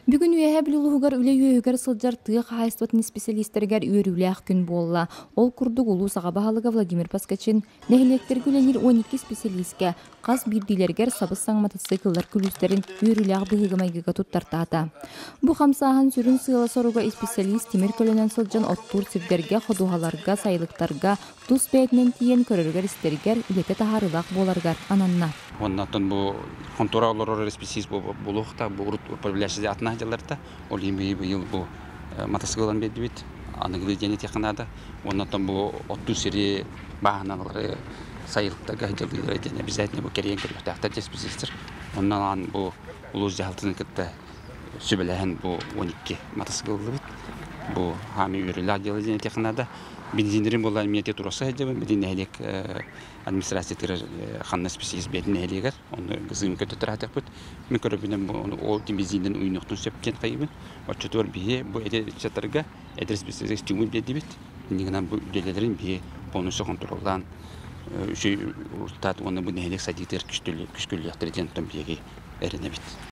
Бүгүн Үөһээ Бүлүү улууһугар үлэ үөһүгэр сылдьар тыа хаһаайыстыбатын исписэлиистэригэр үөрүүлээх күн буолла. Ол курдук улуус аҕа баһылыга Владимир Поскачин нэһилиэктэргэ үлэлиир 12 исписэлиискэ хас биирдиилэригэр сабыс-саҥа матасыыкыллар күлүүстэрин үөрүүлээх быһыыга-майгыга туттартаата. Бу хамсааһын сүрүн сыала-соруга исписэлиис тимир көлөнөн сылдьан оттуур сирдэргэ, ходуһаларга, сайылыктарга тус бэйэтинэн тиийэн көрөрүгэр-истэригэр үлэтэ таһаарыылаах буоларыгар ананна. Оннотон бу хонтуора олорор исписиис буолуохта, бу урут управляющий атына дьалларта, ол иһин быйыл бу матасыгылан биэрдибит, аныгылыы диэн этиэххэ наада. Оннотон бу оттуу сири бааһыналары сайылыктарга дьалыылара диэн обязательно бу кэрийэн көрүөхтээхтэр диэсписиистэр. Оннон бу улуус дьаһалтатын кытта сүбэлэһэн бу 12 матасыгыллыбыт. Бу хаами үөрүүлээх дьыала диэн этиэххэ наада. Бензиннэрин буолла эмиэ туруорса сылдьабын, били нэһилиэк администрациятыгар ханна специалист бэйэтин нэһилиэгэр онно гызыым көтөтөр Мин көрөбүнэн ол бензинин уйнуохтун сөп диэн хайыбын. Оччотугар биһи бу эдэр ыччаттарга эдэр специалист түҥүл биэрдибит. Иннигинэн бу үлэлэрин биһи полностью контроллаан үчүгэй урутаат уонна бу нэһилиэк сайдыытыгар күскүллүөхтэрэ диэн оттон биһиги эрэнэбит.